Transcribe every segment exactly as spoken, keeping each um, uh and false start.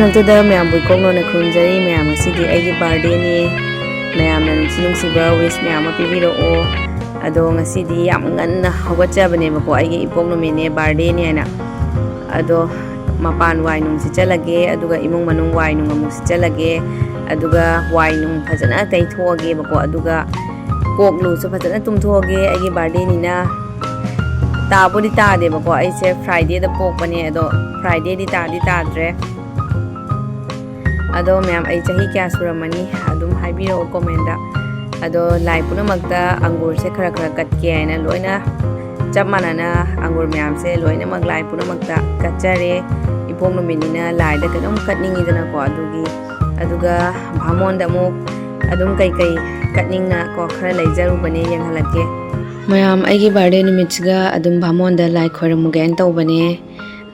ꯑꯗꯨꯗ ꯃꯌꯥꯝꯕꯨ ꯏꯀꯣꯛ ꯅꯣꯟꯅ ꯈꯨꯔꯨꯝꯖꯔꯤ꯫ ꯃꯌꯥꯝ, ꯉꯁꯤꯗꯤ ꯑꯩꯒꯤ ꯕꯥꯔꯗꯦꯅꯤ꯫ ꯃꯌꯥꯝꯅ ꯅꯨꯡꯁꯤ ꯅꯨꯡꯁꯤꯕ ꯋꯤꯁ ꯃꯌꯥꯝ ꯑꯃ ꯄꯤꯕꯤꯔꯛꯑꯣ꯫ ꯑꯗꯣ ꯉꯁꯤꯗꯤ ꯌꯥꯝ ꯉꯟꯅ ꯍꯧꯒꯠꯆꯕꯅꯦꯕꯀꯣ, ꯑꯩꯒꯤ ꯏꯄꯣꯛ ꯅꯨꯃꯤꯠꯅꯦ, ꯕꯥꯔꯗꯦꯅꯤ ꯍꯥꯏꯅ꯫ ꯑꯗꯣ ꯃꯄꯥꯟ ꯋꯥꯏ ꯅꯨꯡ ꯁꯤꯠꯆꯜꯂꯒꯦ, ꯑꯗꯨꯒ ꯏꯃꯨꯡ ꯃꯅꯨꯡ ꯋꯥꯏ ꯅꯨꯡ ꯑꯃꯨꯛ ꯁꯤꯠꯆꯜꯂꯒꯦ, ꯑꯗꯨꯒ ꯋꯥꯏ ꯅꯨꯡ ꯐꯖꯅ ꯇꯩꯊꯣꯛꯑꯒꯦꯕꯀꯣ, ꯑꯗꯨꯒ ꯀꯣꯛ ꯂꯨꯁꯨ ꯐꯖꯅ ꯇꯨꯝꯊꯣꯛꯑꯒꯦ꯫ ꯑꯩꯒꯤ ꯕꯥꯔꯗꯦꯅꯤꯅ ꯇꯥꯕꯨꯗꯤ ꯇꯥꯗꯦꯕꯀꯣ, ꯑꯩꯁꯦ ꯐ꯭ꯔꯥꯏꯗꯦꯗ ꯄꯣꯛꯄꯅꯦ, ꯑꯗꯣ ꯐ꯭ꯔꯥꯏꯗꯦꯗꯤ ꯇꯥꯗꯤ ꯇꯥꯗ꯭ꯔꯦ꯫ ꯑꯗꯣ ꯃꯌꯥꯝ, ꯑꯩ ꯆꯍꯤ ꯀꯌꯥ ꯁꯨꯔꯝꯃꯅꯤ ꯑꯗꯨꯝ ꯍꯥꯏꯕꯤꯔꯛꯑꯣ ꯀꯣꯃꯦꯟꯗ꯫ ꯑꯗꯣ ꯂꯥꯏ ꯄꯨꯝꯅꯃꯛꯇ ꯑꯪꯒꯨꯔꯁꯦ ꯈꯔ ꯈꯔ ꯀꯠꯀꯦ ꯍꯥꯏꯅ ꯂꯣꯏꯅ ꯆꯞ ꯃꯥꯟꯅꯅ ꯑꯪꯒꯨꯔ ꯃꯌꯥꯝꯁꯦ ꯂꯣꯏꯅꯃꯛ ꯂꯥꯏ ꯄꯨꯝꯅꯃꯛꯇ ꯀꯠꯆꯔꯦ꯫ ꯏꯄꯣꯛ ꯅꯨꯃꯤꯠꯅꯤꯅ ꯂꯥꯏꯗ ꯀꯩꯅꯣꯝ ꯀꯠꯅꯤꯡꯉꯤꯗꯅꯀꯣ, ꯑꯗꯨꯒꯤ꯫ ꯑꯗꯨꯒ ꯚꯥꯃꯣꯟꯗ ꯑꯃꯨꯛ ꯑꯗꯨꯝ ꯀꯩꯀꯩ ꯀꯠꯅꯤꯡꯅ ꯀꯣ ꯈꯔ ꯂꯩꯖꯔꯨꯕꯅꯦ, ꯌꯦꯡꯍꯜꯂꯛꯀꯦ꯫ ꯃꯌꯥꯝ, ꯑꯩꯒꯤ ꯕꯥꯔꯗꯦ ꯅꯨꯃꯤꯠꯁꯤꯒ ꯑꯗꯨꯝ ꯚꯥꯃꯣꯟꯗ ꯂꯥꯏ ꯈꯣꯏꯔꯝꯃꯨꯒꯦꯅ ꯇꯧꯕꯅꯦ꯫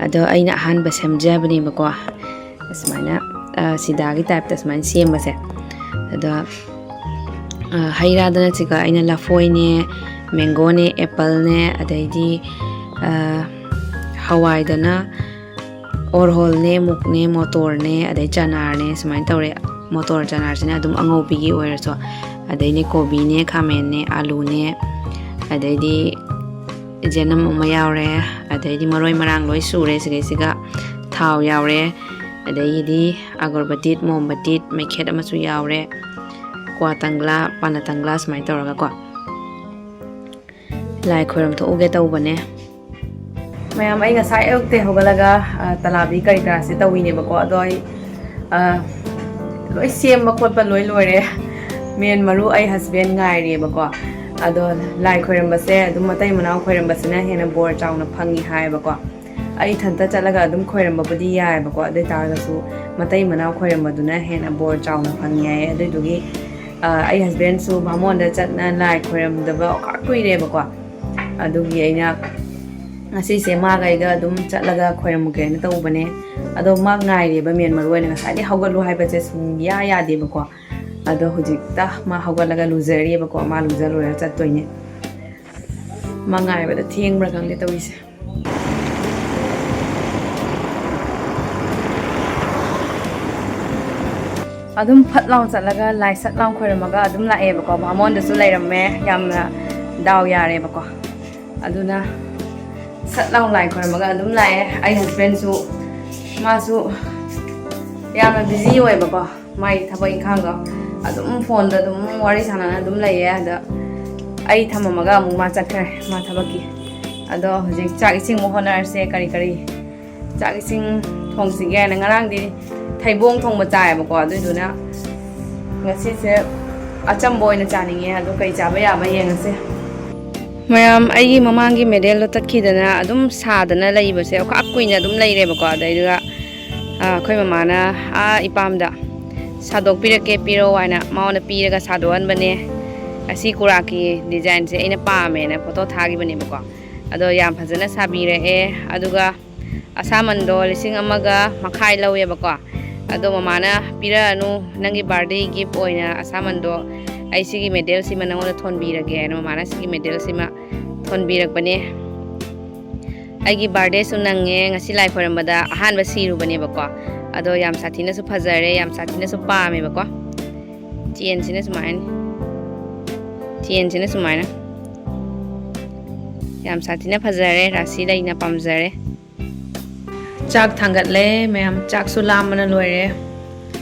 ꯑꯗꯣ ꯑꯩꯅ ꯑꯍꯥꯟꯕ ꯁꯦꯝꯖꯕꯅꯦꯕꯀꯣ꯫ ꯑꯁꯨꯃꯥꯏꯅ, ꯑ, ꯁꯤꯗꯥꯒꯤ ꯇꯥꯏꯞꯇ ꯁꯨꯃꯥꯏꯅ ꯁꯦꯝꯕꯁꯦ꯫ ꯑꯗꯣ, ꯑ, ꯍꯩ ꯔꯥꯗꯅ ꯁꯤꯒ ꯑꯩꯅ ꯂꯐꯣꯏꯅꯦ, ꯃꯦꯡꯒꯣꯅꯦ, ꯑꯦꯄꯜꯅꯦ, ꯑꯗꯩꯗꯤ, ꯑ, ꯍꯋꯥꯏꯗꯅ ꯑꯣꯔꯍꯣꯜꯅꯦ, ꯃꯨꯛꯅꯦ, ꯃꯣꯇꯣꯔꯅꯦ, ꯑꯗꯩ ꯆꯅꯥꯔꯅꯦ, ꯁꯨꯃꯥꯏꯅ ꯇꯧꯔꯦ꯫ ꯃꯣꯇꯣꯔ ꯆꯅꯥꯔꯁꯤꯅ ꯑꯗꯨꯝ ꯑꯉꯧꯕꯤꯒꯤ ꯑꯣꯏꯔꯁꯨ, ꯑꯗꯩꯅꯦ ꯀꯣꯕꯤꯅꯦ, ꯈꯥꯃꯦꯟꯅꯦ, ꯑꯥꯂꯨꯅꯦ, ꯑꯗꯩꯗꯤ ꯖꯦꯅꯝ ꯑꯃ ꯌꯥꯎꯔꯦ, ꯑꯗꯩꯗꯤ ꯃꯔꯣꯏ ꯃꯔꯥꯡ ꯂꯣꯏ ꯁꯨꯔꯦ꯫ ꯁꯤꯗꯩꯁꯤꯒ ꯊꯥꯎ ꯌꯥꯎꯔꯦ, ꯑꯗꯒꯤꯗꯤ ꯑꯒꯔꯕꯇꯤꯠ, ꯃꯣꯝꯕꯇꯤꯠ, ꯃꯩꯈꯦꯠ ꯑꯃꯁꯨ ꯌꯥꯎꯔꯦ, ꯀ꯭ꯋꯥ ꯇꯪꯒ꯭ꯂꯥ, ꯄꯥꯅ ꯇꯪꯒ꯭ꯂꯥ ꯁꯨꯃꯥꯏꯅ ꯇꯧꯔꯒꯀꯣ꯫ ꯂꯥꯏ ꯈꯣꯏꯔꯝ ꯊꯣꯛꯎꯒꯦ ꯇꯧꯕꯅꯦ꯫ ꯃꯌꯥꯝ, ꯑꯩ ꯉꯁꯥꯏ ꯑꯌꯨꯛꯇꯩ ꯍꯧꯒꯠꯂꯒ, ꯑ, ꯇꯂꯥꯕꯤ ꯀꯔꯤ ꯀꯔꯥꯁꯦ ꯇꯧꯋꯤꯅꯦꯕꯀꯣ꯫ ꯑꯗꯣ ꯑꯩ, ꯑ, ꯂꯣꯏ ꯁꯦꯝꯕ ꯈꯣꯠꯄ ꯂꯣꯏ ꯂꯣꯏꯔꯦ꯫ ꯃꯦꯟ ꯃꯔꯨ ꯑꯩ ꯍꯁꯕꯦꯟ ꯉꯥꯏꯔꯤꯑꯕꯀꯣ꯫ ꯑꯗꯣ ꯂꯥꯏ ꯈꯣꯏꯔꯝꯕꯁꯦ ꯑꯗꯨꯝ ꯃꯇꯩ ꯃꯅꯥꯎ ꯈꯣꯏꯔꯝꯕꯁꯤꯅ ꯍꯦꯟꯅ ꯕꯣꯔ ꯆꯥꯎꯅ ꯐꯪꯉꯤ ꯍꯥꯏꯌꯦꯕꯀꯣ꯫ ꯑꯩ ꯏꯊꯟꯇ ꯆꯠꯂꯒ ꯑꯗꯨꯝ ꯈꯣꯏꯔꯝꯕꯕꯨꯗꯤ ꯌꯥꯏꯑꯕꯀꯣ, ꯑꯗꯨ ꯑꯣꯏ ꯇꯥꯔꯒꯁꯨ ꯃꯇꯩ ꯃꯅꯥꯎ ꯈꯣꯏꯔꯝꯕꯗꯨꯅ ꯍꯦꯟꯅ ꯕꯣꯔ ꯆꯥꯎꯅ ꯐꯪꯉꯤ ꯍꯥꯏꯌꯦ꯫ ꯑꯗꯨꯏꯗꯨꯒꯤ, ꯑ, ꯑꯩ ꯍꯁꯕꯦꯟꯁꯨ ꯚꯥꯃꯣꯟꯗ ꯆꯠꯅ ꯂꯥꯏ ꯈꯣꯏꯔꯝꯗꯕ ꯑꯣꯈꯥꯛ ꯀꯨꯏꯔꯦꯕꯀꯣ꯫ ꯑꯗꯨꯒꯤ ꯑꯩꯅ ꯉꯁꯤꯁꯦ ꯃꯥꯒ ꯑꯩꯒ ꯑꯗꯨꯝ ꯆꯠꯂꯒ ꯈꯣꯏꯔꯝꯃꯨꯒꯦꯅ ꯇꯧꯕꯅꯦ꯫ ꯑꯗꯣ ꯃꯥ ꯉꯥꯏꯔꯦꯕ, ꯃꯦꯟ ꯃꯔꯨ ꯑꯣꯏꯅ ꯉꯁꯥꯏꯗꯩ ꯍꯧꯒꯠꯂꯨ ꯍꯥꯏꯕꯁꯦ ꯁꯨꯡꯌꯥ ꯌꯥꯗꯦꯕꯀꯣ꯫ ꯑꯗꯣ ꯍꯧꯖꯤꯛꯇ ꯃꯥ ꯍꯧꯒꯠꯂꯒ ꯂꯨꯖꯔꯤꯑꯕꯀꯣ, ꯃꯥ ꯂꯨꯖ ꯂꯣꯏꯔ ꯆꯠꯇꯣꯏꯅꯦ꯫ ꯃꯥ ꯉꯥꯏꯕꯗ ꯊꯦꯡꯕ꯭ꯔꯥ ꯈꯪꯗꯦ ꯇꯧꯔꯤꯁꯦ꯫ ꯑꯗꯨꯝ ꯐꯠ ꯂꯥꯎ ꯆꯠꯂꯒ ꯂꯥꯏ ꯁꯠ ꯂꯥꯎ ꯈꯣꯏꯔꯝꯃꯒ ꯑꯗꯨꯝ ꯂꯥꯛꯑꯦꯕꯀꯣ꯫ ꯕꯥꯃꯣꯟꯗꯁꯨ ꯂꯩꯔꯝꯃꯦ, ꯌꯥꯝꯅ ꯗꯥꯎ ꯌꯥꯔꯦꯕꯀꯣ꯫ ꯑꯗꯨꯅ ꯁꯠ ꯂꯥꯎ ꯂꯥꯏ ꯈꯣꯏꯔꯝꯃꯒ ꯑꯗꯨꯝ ꯂꯥꯛꯑꯦ꯫ ꯑꯩ ꯍꯁꯕꯦꯟꯁꯨ, ꯃꯥꯁꯨ ꯌꯥꯝꯅ ꯕꯤꯖꯤ ꯑꯣꯏꯕꯀꯣ, ꯃꯥꯒꯤ ꯊꯕꯛ ꯏꯪꯈꯥꯡꯗꯣ꯫ ꯑꯗꯨꯝ ꯐꯣꯟꯗ ꯑꯗꯨꯝ ꯋꯥꯔꯤ ꯁꯥꯟꯅꯅ ꯑꯗꯨꯝ ꯂꯩꯌꯦ꯫ ꯑꯗ ꯑꯩ ꯊꯝꯃꯝꯃꯒ ꯑꯃꯨꯛ ꯃꯥ ꯆꯠꯈ꯭ꯔꯦ, ꯃꯥ ꯊꯕꯛꯀꯤ꯫ ꯑꯗꯣ ꯍꯧꯖꯤꯛ ꯆꯥꯛ ꯏꯁꯤꯡ ꯑꯃꯨꯛ ꯍꯣꯠꯅꯔꯁꯦ, ꯀꯔꯤ ꯀꯔꯤ ꯆꯥꯛ ꯏꯁꯤꯡ ꯊꯣꯡꯁꯤꯒꯦ ꯍꯥꯏꯅ꯫ ꯉꯔꯥꯡꯗꯤ ꯊꯩꯕꯣꯡ ꯊꯣꯡꯕ ꯆꯥꯏꯌꯦꯕꯀꯣ, ꯑꯗꯨꯏꯗꯨꯅ ꯉꯁꯤꯁꯦ ꯑꯆꯝꯕ ꯑꯣꯏꯅ ꯆꯥꯅꯤꯡꯉꯦ꯫ ꯑꯗꯣ ꯀꯩ ꯆꯥꯕ ꯌꯥꯕ ꯌꯦꯡꯉꯁꯦ꯫ ꯃꯌꯥꯝ, ꯑꯩꯒꯤ ꯃꯃꯥꯡꯒꯤ ꯃꯦꯗꯦꯜꯗꯣ ꯇꯠꯈꯤꯗꯅ ꯑꯗꯨꯝ ꯁꯥꯗꯅ ꯂꯩꯕꯁꯦ ꯑꯣꯈꯥꯛ ꯀꯨꯏꯅ ꯑꯗꯨꯝ ꯂꯩꯔꯦꯕꯀꯣ꯫ ꯑꯗꯩꯗꯨꯗ, ꯑ, ꯑꯩꯈꯣꯏ ꯃꯃꯥꯅ, "ꯑꯥ, ꯏꯄꯥꯝꯗ ꯁꯥꯗꯣꯛꯄꯤꯔꯛꯀꯦ, ꯄꯤꯔꯛꯑꯣ" ꯍꯥꯏꯅ ꯃꯉꯣꯟꯗ ꯄꯤꯔꯒ ꯁꯥꯗꯣꯛꯍꯟꯕꯅꯦ꯫ ꯑꯁꯤ ꯀꯨꯔꯥꯛꯀꯤ ꯗꯤꯖꯥꯏꯟꯁꯦ ꯑꯩꯅ ꯄꯥꯝꯃꯦꯅ ꯐꯣꯇꯣ ꯊꯥꯈꯤꯕꯅꯦꯕꯀꯣ꯫ ꯑꯗꯣ ꯌꯥꯝ ꯐꯖꯅ ꯁꯥꯕꯤꯔꯛꯑꯦ꯫ ꯑꯗꯨꯒ ꯑꯁꯥꯃꯟꯗꯣ ꯂꯤꯁꯤꯡ ꯑꯃꯒ ꯃꯈꯥꯏ ꯂꯧꯋꯦꯕꯀꯣ꯫ ꯑꯗꯣ ꯃꯃꯥꯅ, "ꯄꯤꯔꯛꯑꯅꯨ, ꯅꯪꯒꯤ ꯕꯥꯔꯗꯦ ꯒꯤꯐ ꯑꯣꯏꯅ ꯑꯁꯥꯃꯟꯗꯣ ꯑꯩ ꯁꯤꯒꯤ ꯃꯦꯗꯦꯜꯁꯤꯃ ꯅꯉꯣꯟꯗ ꯊꯣꯟꯕꯤꯔꯒꯦ" ꯍꯥꯏꯅ ꯃꯃꯥꯅ ꯁꯤꯒꯤ ꯃꯦꯗꯦꯜꯁꯤꯃ ꯊꯣꯟꯕꯤꯔꯛꯄꯅꯦ꯫ ꯑꯩꯒꯤ ꯕꯥꯔꯗꯦꯁꯨ ꯅꯪꯉꯦ꯫ ꯉꯁꯤ ꯂꯥꯏ ꯈꯣꯏꯔꯝꯕꯗ ꯑꯍꯥꯟꯕ ꯁꯤꯔꯨꯕꯅꯦꯕꯀꯣ꯫ ꯑꯗꯣ ꯌꯥꯝ ꯁꯥꯊꯤꯅꯁꯨ ꯐꯖꯔꯦ, ꯌꯥꯝ ꯁꯥꯊꯤꯅꯁꯨ ꯄꯥꯝꯃꯦꯕꯀꯣ꯫ ꯆꯦꯟꯁꯤꯅ ꯁꯨꯃꯥꯏꯅ, ꯆꯦꯟꯁꯤꯅ ꯁꯨꯃꯥꯏꯅ꯫ ꯌꯥꯝ ꯁꯥꯊꯤꯅ ꯐꯖꯔꯦ, ꯔꯥꯁꯤ ꯂꯩꯅ ꯄꯥꯝꯖꯔꯦ꯫ ꯆꯥꯛ ꯊꯥꯡꯒꯠꯂꯦ ꯃꯌꯥꯝ, ꯆꯥꯛꯁꯨ ꯂꯥꯝꯕꯅ ꯂꯣꯏꯔꯦ꯫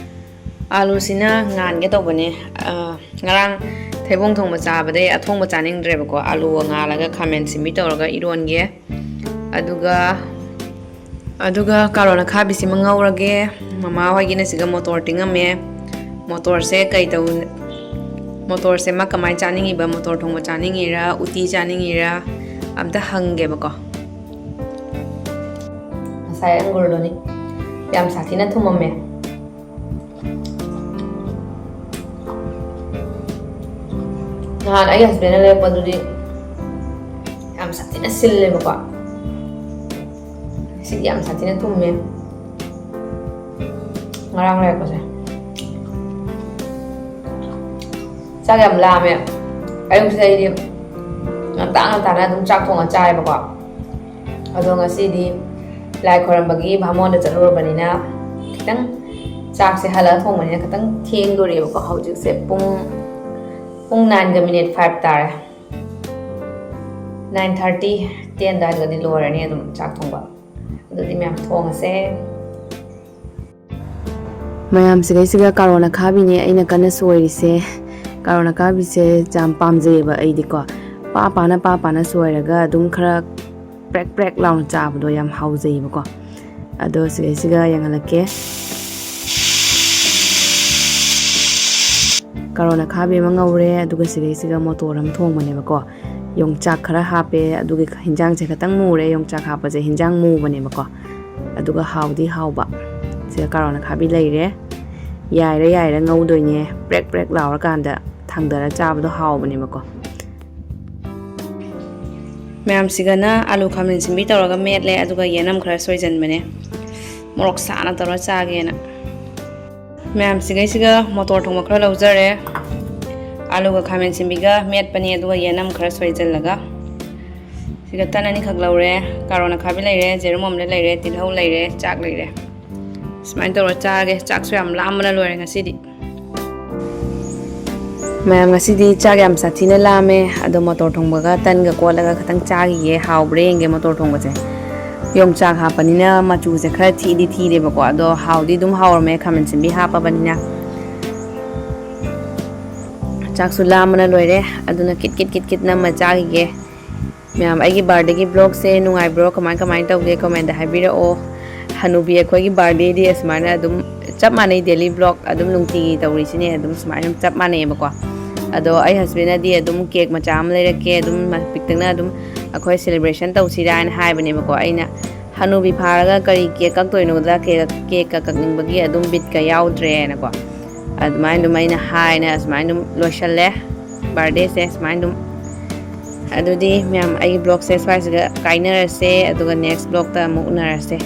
ꯑꯥꯂꯨꯁꯤꯅ ꯉꯥꯟꯒꯦ ꯇꯧꯕꯅꯦ꯫ ꯑ, ꯉꯔꯥꯡ ꯊꯩꯕꯣꯡ ꯊꯣꯡꯕ ꯆꯥꯕꯗꯩ ꯑꯊꯣꯡꯕ ꯆꯥꯅꯤꯡꯗ꯭ꯔꯦꯕꯀꯣ꯫ ꯑꯥꯂꯨꯒ ꯉꯥꯜꯂꯒ ꯈꯥꯃꯦꯟ ꯁꯤꯟꯕꯤ ꯇꯧꯔꯒ ꯏꯔꯣꯟꯒꯦ꯫ ꯑꯗꯨꯒ, ꯑꯗꯨꯒ ꯀꯥꯔꯣꯠ ꯑꯈꯥꯕꯤꯁꯤꯃ ꯉꯧꯔꯒꯦ꯫ ꯃꯃꯥ ꯍꯣꯏꯒꯤꯅ ꯁꯤꯒ ꯃꯣꯇꯣꯔ ꯇꯤꯡꯉꯝꯃꯦ꯫ ꯃꯣꯇꯣꯔꯁꯦ ꯀꯩ ꯇꯧ-, ꯃꯣꯇꯣꯔꯁꯦ ꯃꯥ ꯀꯃꯥꯏꯅ ꯆꯥꯅꯤꯡꯉꯤꯕ? ꯃꯣꯇꯣꯔ ꯊꯣꯡꯕ ꯆꯥꯅꯤꯡꯉꯤꯔꯥ, ꯎꯇꯤ ꯆꯥꯅꯤꯡꯉꯤꯔꯥ? ꯑꯝꯇ ꯍꯪꯒꯦꯕꯀꯣ꯫ ꯉꯁꯥꯏ ꯑꯪꯒꯨꯔꯗꯨꯅꯤ꯫ ꯌꯥꯝ ꯁꯥꯊꯤꯅ ꯊꯨꯝꯃꯝꯃꯦ꯫ ꯅꯍꯥꯟ ꯑꯩꯒꯤ ꯍꯁꯕꯦꯟꯅ ꯂꯩꯔꯛꯄꯗꯨꯗꯤ ꯌꯥꯝ ꯁꯥꯊꯤꯅ ꯁꯤꯜꯂꯦꯕꯀꯣ꯫ ꯁꯤꯗꯤ ꯌꯥꯝ ꯁꯥꯊꯤꯅ ꯊꯨꯝꯃꯦ꯫ ꯉꯔꯥꯡ ꯂꯩꯔꯛꯄꯁꯦ꯫ ꯆꯥꯛ ꯌꯥꯝ ꯂꯥꯝꯃꯦ꯫ ꯑꯌꯨꯛꯁꯤꯗ ꯑꯩꯗꯤ ꯉꯟꯇꯥ ꯉꯟꯇꯥꯅ ꯑꯗꯨꯝ ꯆꯥꯛ ꯊꯣꯡꯉ ꯆꯥꯏꯌꯦꯕꯀꯣ꯫ ꯑꯗꯣ ꯉꯁꯤꯗꯤ ꯂꯥꯏ ꯈꯣꯏꯔꯝꯕꯒꯤ ꯚꯥꯃꯣꯟꯗ ꯆꯠꯂꯨꯔꯕꯅꯤꯅ ꯈꯤꯇꯪ ꯆꯥꯛꯁꯦ ꯍꯜꯂꯛꯑ ꯊꯣꯡꯕꯅꯤꯅ ꯈꯤꯇꯪ ꯊꯦꯡꯗꯣꯔꯦꯕꯀꯣ꯫ ꯍꯧꯖꯤꯛꯁꯦ ꯄꯨꯡ ꯄꯨꯡ ꯅꯥꯏꯟꯒ ꯃꯤꯅꯤꯠ ꯐꯥꯏꯚ ꯇꯥꯔꯦ꯫ ꯅꯥꯏꯟ ꯊꯥꯔꯇꯤ, ꯇꯦꯟ ꯑꯗꯨꯋꯥꯏꯗꯒꯗꯤ ꯂꯣꯏꯔꯅꯤ ꯑꯗꯨꯝ ꯆꯥꯛ ꯊꯣꯡꯕ꯫ ꯑꯗꯨꯗꯤ ꯃꯌꯥꯝ ꯊꯣꯡꯉꯁꯦ꯫ ꯃꯌꯥꯝ, ꯁꯤꯗꯩꯁꯤꯒ ꯀꯥꯔꯣꯟ ꯑꯈꯥꯕꯤꯅꯦ ꯑꯩꯅ ꯀꯟꯅ ꯁꯣꯏꯔꯤꯁꯦ꯫ ꯀꯥꯔꯣꯟ ꯑꯈꯥꯕꯤꯁꯦ ꯌꯥꯝ ꯄꯥꯝꯖꯩꯌꯦꯕ ꯑꯩꯗꯤꯀꯣ꯫ ꯄꯥ ꯄꯥꯅ, ꯄꯥ ꯄꯥꯅ ꯁꯣꯏꯔꯒ ꯑꯗꯨꯝ ꯈꯔ ꯄ꯭ꯔꯦꯛ ꯄ꯭ꯔꯦꯛ ꯂꯥꯎꯅ ꯆꯥꯕꯗꯣ ꯌꯥꯝ ꯍꯥꯎꯖꯩꯌꯦꯕꯀꯣ꯫ ꯑꯗꯣ ꯁꯤꯗꯩꯁꯤꯒ ꯌꯦꯡꯍꯜꯂꯛꯀꯦ꯫ ꯀꯥꯔꯣꯟ ꯑꯈꯥꯕꯤ ꯑꯃ ꯉꯧꯔꯦ, ꯑꯗꯨꯒ ꯁꯤꯗꯩꯁꯤꯒ ꯃꯣꯇꯣꯔ ꯑꯃ ꯊꯣꯡꯕꯅꯦꯕꯀꯣ꯫ ꯌꯣꯡꯆꯥꯛ ꯈꯔ ꯍꯥꯞꯄꯦ, ꯑꯗꯨꯒꯤ ꯍꯤꯟꯖꯥꯡꯁꯦ ꯈꯤꯇꯪ ꯃꯨꯔꯦ꯫ ꯌꯣꯡꯆꯥꯛ ꯍꯥꯞꯄꯁꯦ ꯍꯤꯟꯖꯥꯡ ꯃꯨꯕꯅꯦꯕꯀꯣ꯫ ꯑꯗꯨꯒ ꯍꯥꯎꯗꯤ ꯍꯥꯎꯕ꯫ ꯁꯤꯗ ꯀꯥꯔꯣꯟ ꯑꯈꯥꯕꯤ ꯂꯩꯔꯦ꯫ ꯌꯥꯏꯔ ꯌꯥꯏꯔ ꯉꯧꯗꯣꯏꯅꯦ꯫ ꯄ꯭ꯔꯦꯛ ꯄ꯭ꯔꯦꯛ ꯂꯥꯎꯔꯀꯥꯟꯗ ꯊꯥꯡꯗꯔ ꯆꯥꯕꯗꯣ ꯍꯥꯎꯕꯅꯦꯕꯀꯣ꯫ ꯃꯌꯥꯝꯁꯤꯒꯅ ꯑꯂꯨ ꯈꯥꯃꯦꯟ ꯑꯁꯤꯟꯕꯤ ꯇꯧꯔꯒ ꯃꯦꯠꯂꯦ, ꯑꯗꯨꯒ ꯌꯦꯅꯝ ꯈꯔ ꯁꯣꯏꯖꯟꯕꯅꯦ, ꯃꯣꯔꯣꯛ ꯁꯥꯅ ꯇꯧꯔ ꯆꯥꯒꯦꯅ꯫ ꯃꯌꯥꯝꯁꯤꯒꯩꯁꯤꯒ ꯃꯣꯇꯣꯔ ꯊꯣꯡꯕ ꯈꯔ ꯂꯧꯖꯔꯦ, ꯑꯂꯨꯒ ꯈꯥꯃꯦꯟ ꯑꯁꯤꯟꯕꯤꯒ ꯃꯦꯠꯄꯅꯦ, ꯑꯗꯨꯒ ꯌꯦꯅꯝ ꯈꯔ ꯁꯣꯏꯖꯜꯂꯒ꯫ ꯁꯤꯒ ꯇꯟ ꯑꯅꯤꯈꯛ ꯂꯧꯔꯦ, ꯀꯥꯔꯣꯟ ꯑꯈꯥꯕꯤ ꯂꯩꯔꯦ, ꯖꯦꯔꯨꯝ ꯑꯣꯝꯂꯦꯠ ꯂꯩꯔꯦ, ꯇꯤꯜꯍꯧ ꯂꯩꯔꯦ, ꯆꯥꯛ ꯂꯩꯔꯦ꯫ ꯁꯨꯃꯥꯏꯅ ꯇꯧꯔ ꯆꯥꯒꯦ꯫ ꯆꯥꯛꯁꯨ ꯌꯥꯝ ꯂꯥꯝꯕꯅ ꯂꯣꯏꯔꯦ ꯉꯁꯤꯗꯤ꯫ ꯃꯌꯥꯝ, ꯉꯁꯤꯗꯤ ꯆꯥꯛ ꯌꯥꯝ ꯁꯥꯊꯤꯅ ꯂꯥꯝꯃꯦ꯫ ꯑꯗꯣ ꯃꯣꯇꯣꯔ ꯊꯣꯡꯕꯒ ꯇꯟꯒ ꯀꯣꯠꯂꯒ ꯈꯤꯇꯪ ꯆꯥꯈꯤꯒꯦ꯫ ꯍꯥꯎꯕ꯭ꯔꯥ ꯌꯦꯡꯒꯦ ꯃꯣꯇꯣꯔ ꯊꯣꯡꯕꯁꯦ꯫ ꯌꯣꯡꯆꯥꯛ ꯍꯥꯞꯄꯅꯤꯅ ꯃꯆꯨꯁꯦ ꯈꯔ ꯊꯤꯗꯤ ꯊꯤꯔꯦꯕꯀꯣ, ꯑꯗꯣ ꯍꯥꯎꯗꯤ ꯑꯗꯨꯝ ꯍꯥꯎꯔꯝꯃꯦ, ꯈꯥꯃꯦꯟ ꯑꯁꯤꯟꯕꯤ ꯍꯥꯞꯄꯕꯅꯤꯅ꯫ ꯆꯥꯛꯁꯨ ꯂꯥꯝꯕꯅ ꯂꯣꯏꯔꯦ, ꯑꯗꯨꯅ ꯀꯤꯠ ꯀꯤꯠ ꯀꯤꯠ ꯀꯤꯠ ꯅꯝꯃ ꯆꯥꯈꯤꯒꯦ꯫ ꯃꯌꯥꯝ, ꯑꯩꯒꯤ ꯕꯥꯔꯗꯦꯒꯤ ꯕ꯭ꯂꯣꯒꯁꯦ ꯅꯨꯡꯉꯥꯏꯕ꯭ꯔꯣ? ꯀꯃꯥꯏ ꯀꯃꯥꯏꯅ ꯇꯧꯒꯦ? ꯀꯣꯃꯦꯟꯗ ꯍꯥꯏꯕꯤꯔꯛꯑꯣ꯫ ꯍꯅꯨꯕꯤ ꯑꯩꯈꯣꯏꯒꯤ ꯕꯥꯔꯗꯦꯗꯤ ꯑꯁꯨꯃꯥꯏꯅ ꯑꯗꯨꯝ ꯆꯞ ꯃꯥꯟꯅꯩ, ꯗꯦꯂꯤ ꯕ꯭ꯂꯣꯒ ꯑꯗꯨꯝ ꯅꯨꯡꯇꯤꯒꯤ ꯇꯧꯔꯤꯁꯤꯅꯦ, ꯑꯗꯨꯝ ꯁꯨꯃꯥꯏꯅ ꯑꯗꯨꯝ ꯆꯞ ꯃꯥꯟꯅꯩꯌꯦꯕꯀꯣ꯫ ꯑꯗꯣ ꯑꯩ ꯍꯁꯕꯦꯟꯅꯗꯤ ꯑꯗꯨꯝ ꯀꯦꯛ ꯃꯆꯥ ꯑꯃ ꯂꯩꯔꯛꯀꯦ, ꯑꯗꯨꯝ ꯃ-, ꯄꯤꯛꯇꯛꯅ ꯑꯗꯨꯝ ꯑꯩꯈꯣꯏ ꯁꯦꯂꯦꯕ꯭ꯔꯦꯁꯟ ꯇꯧꯁꯤꯔꯥ ꯍꯥꯏꯅ ꯍꯥꯏꯕꯅꯦꯕꯀꯣ꯫ ꯑꯩꯅ ꯍꯅꯨꯕꯤ ꯐꯥꯔꯒ ꯀꯔꯤ ꯀꯦꯛ ꯀꯛꯇꯣꯏꯅꯣꯗ, ꯀꯦꯛ, ꯀꯦꯛꯀ ꯀꯛꯅꯤꯡꯕꯒꯤ ꯑꯗꯨꯝ ꯕꯤꯠꯀ ꯌꯥꯎꯗ꯭ꯔꯦꯅꯀꯣ꯫ ꯑꯗꯨꯃꯥꯏꯅ ꯑꯗꯨꯝ ꯑꯩꯅ ꯍꯥꯏꯅ ꯑꯁꯨꯃꯥꯏꯅ ꯑꯗꯨꯝ ꯂꯣꯏꯁꯜꯂꯦ ꯕꯥꯔꯗꯦꯁꯦ ꯁꯨꯃꯥꯏꯅ ꯑꯗꯨꯝ꯫ ꯑꯗꯨꯗꯤ ꯃꯌꯥꯝ, ꯑꯩꯒꯤ ꯕ꯭ꯂꯣꯒꯁꯦ ꯁ꯭ꯋꯥꯏꯁꯤꯗ ꯀꯥꯏꯅꯔꯁꯦ, ꯑꯗꯨꯒ ꯅꯦꯛꯁ ꯕ꯭ꯂꯣꯒꯇ ꯑꯃꯨꯛ ꯎꯅꯔꯁꯦ꯫